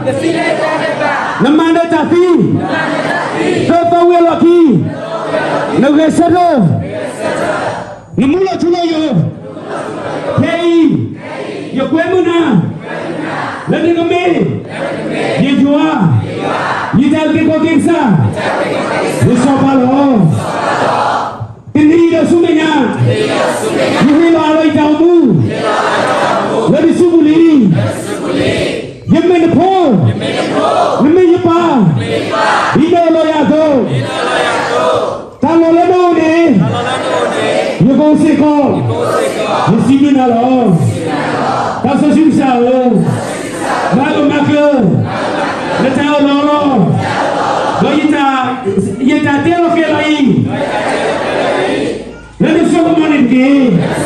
နမၤနၢၤတၢ်သံ, သၢသီဝံၤအလီၢ်ခံ, နဂဲၤဆၢထၢၣ်, နမူလီၤထူလီၤယိာ်, ခဲအံၤ, ယကွဲမုာ်နၤ, လၢနကမ့ၢ်, ယယွၤ, ယတၢ်အုၣ်က့ၤခီၣ်က့ၤကစၢ်, ယစီၤပၤလီၤ. တနံၤအံၤဒီးဆူမဲာ်ညါ, ယဟ့ၣ်လီၤအးလီၤယတၢ်အိၣ်မူ, လၢနစုပူၤလံ. ယမ့ၢ်နဖိ, နမ့ၢ်ယပၢ်, ဒ်နအၢၣ်လီၤယၤအသိး, တၢ်လီၢ်လၢနအိၣ်န့ၣ်, ယကအိၣ်စ့ၢ်ကီး, ယစံးဘျုးနၤလီၤ. သးစီဆှံကစၢ်ဧၢ, မၤဂၢၢ်မၤကျၢၤ နတၢ်အၢၣ်လီၤအီလီၤ, ဒီး ယတၢ်တဲလီၤဃဲၤလီၤအံၤ, လၢနစိကမီၤန့ၣ်တက့ၢ်.